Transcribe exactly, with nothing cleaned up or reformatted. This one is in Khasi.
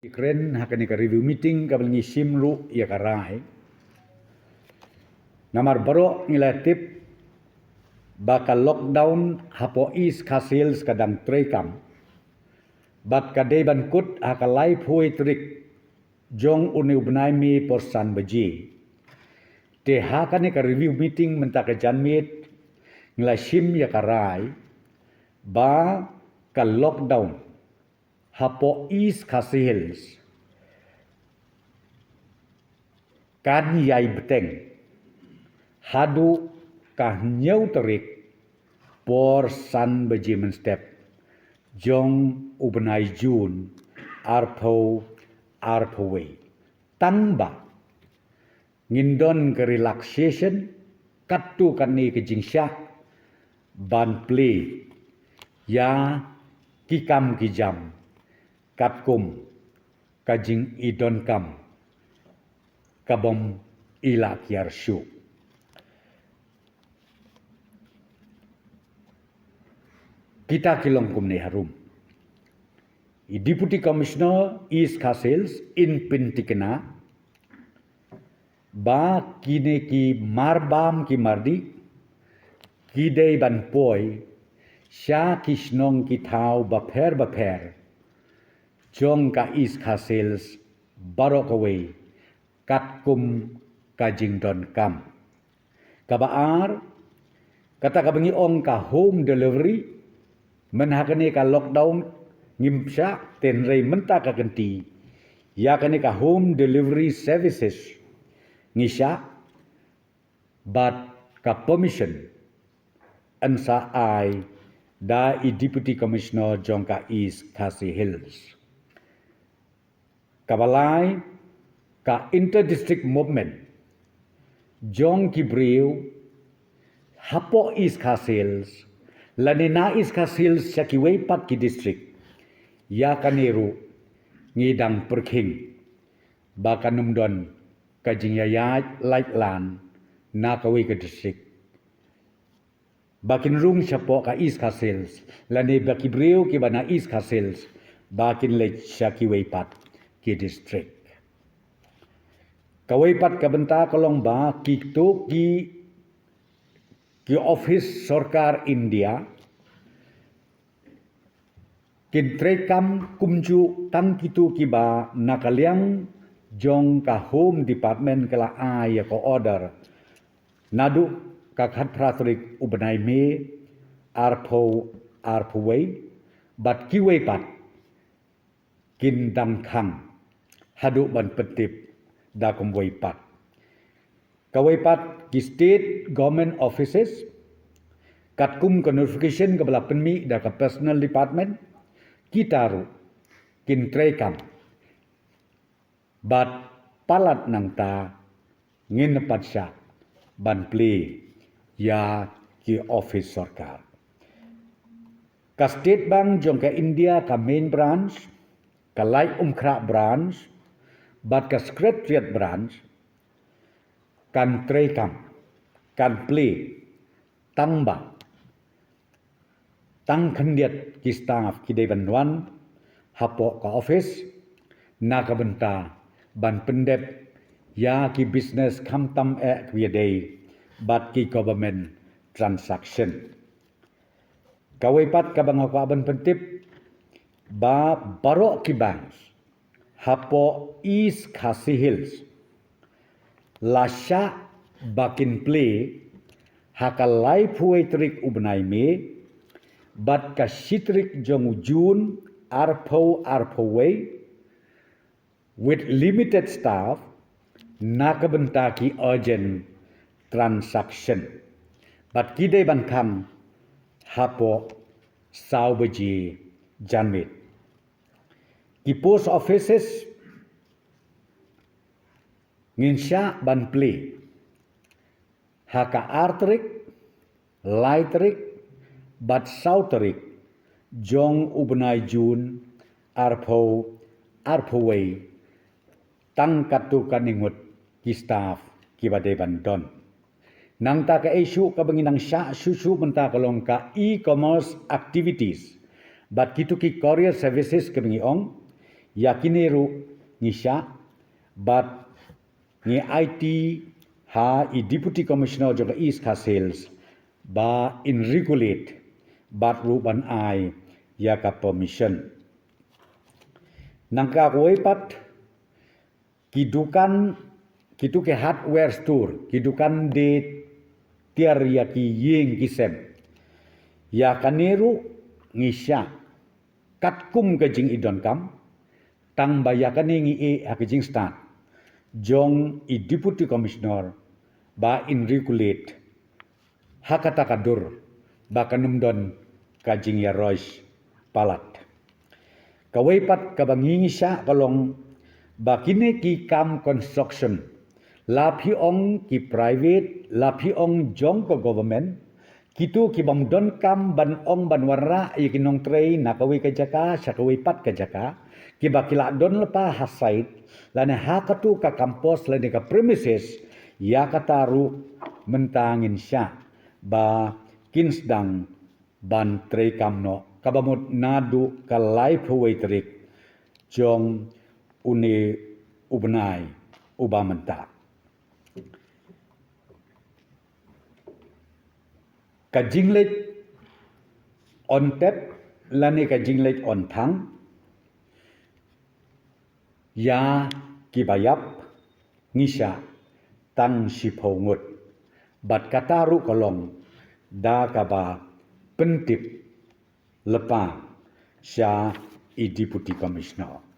Kren ha kane ka review meeting kaba la ngi shim ruh ïa ka rai. Namar baroh ngi la tip ba ka lockdown hapoh East Khasi Hills ka dang treikam. Bad ka dei ban kut ha ka laiphew tarik jong une u bnai May por san baje. Te ha kane ka review meeting mynta ka janmiet ngi la shim ïa ka rai ba ka lockdown hapoh East Khasi Hills kan ïai bteng haduh ka hynñiew tarik por san baje mynstep jong u bnai June arphew arphew wei. Tang ba ngin don ka relaxation katto katne ka jingshah ban plie ïa ki kam ki jam katkum ka jingïadonkam kabym i la kiar shuh. Kita ki long kumne harum. I Deputy Commissioner East Khasi Hills in pynthikna ba kine ki marbam ki mardih ki dei ban poi sha ki shnong ki thaw bapher bapher jong ka East Khasi Hills baroh kawei katkum ka jingdonkam. Kaba ar, kata kaba ngi ong ka home delivery, mynta ha kane ka lockdown ngim shah, hynrei mynta ka kynti ïa kane ka home delivery services ngi shah, bad ka permission yn sa ai da i Deputy Commissioner jong ka East Khasi Hills. Kaba lai, ka inter-district movement jong ki briew hapoh East Khasi Hills lane na East Khasi Hills sha kiwei pat ki district, ïa kane ruh ngi dang pyrkhing ba kan ym don ka jingïaid lait lan na kawei ka district ba kin rung shapoh ka East Khasi Hills lane ba ki briew kiba na East Khasi Hills ba kin leit sha kiwei pat ki district. Kawei pat ka bynta ka long ba kito ki, ki office sorkar India kin treikam kumjuh tang kito kiba na ka liang jong ka Home Department ka la ai ïa ka order naduh ka khatphra tarik u bnai May arphew arphew wei, bad kiwei pat kin dang khang haduh ban pyntip da kumwei pat. Kawei pat ki state government offices katkum ka notification kaba la pynmih da ka personnel department, kita ruh kin treikam. Bad palat nangta ngin pat shah ban plie ïa ki office sorkar. Ka State Bank jong ka India ka main branch, ka Laitumkhrah branch, bad ka Secretariat branch kan treikam, kan plie, tang ba tang khyndiat ki staff ki dei ban wan hapoh ka office na ka bynta ban pyndep ïa ki business khamtam eh kiba ïadei bad ki government transaction. Kawei pat kaba nga kwah ban pyntip ba baroh ki banks hapoh East Khasi Hills la shah ba kin plie ha ka laiphew tarik u bnai May bad ka shi tarik jong u June arphew arphew wei, with limited staff, na ka bynta ki urgent transaction. Bad ki dei ban khang hapoh saw baje janmiet. Ki post offices ngin shah ban plie ha ka ar tarik, lai tarik, bad saw tarik jong u bnai June arphew arphew wei, tang katto katne ngut ki staff kiba dei ban don. Nangta kaei shuh kaba ngi nang shah shuh shuh mynta ka long ka e-commerce activities bad kito ki courier services kaba ngi ong, Ïa kine ruh ngi shah bad ngi aiti ha i Deputy Commissioner jong ka East Khasi Hills ba in regulate bad ruh ban ai ïa ka permission. Nangta kawei pat ki dukan, kitu ki hardware store, ki dukan de tiar ïa ki ïing ki sem. Ïa kane ruh ngi shah katkum ka jingïadonkam, tang ba ïa kane ngi ïeh ha ka jingstad jong i Deputy Commissioner ba in regulate ha kata ka dur ba kan ym don ka jingïaroish palat. Kawei pat kaba ngi ngi shah ka long ba kine ki kam construction, la phi ong ki private, la phi ong jong ka government, kitu ki bym donkam ban ong ban wanrah ïa ki nongtrei na kawei ka jaka sha kawei pat ka jaka, kiba ki la don lypa ha site lane ha katu ka campus lane ka premises, ïa kata ruh mynta ngin shah ba kin sdang ban treikam noh, kaba mut naduh ka laiphew wei tarik jong une u bnai uba mynta. Ka jingleit on tep lane ka jingleit on thang, ïa kiba ïap ngi shah tang shiphew ngut. Bad kata ruh ka long da kaba pyntip lypa sha i Deputy Commissioner.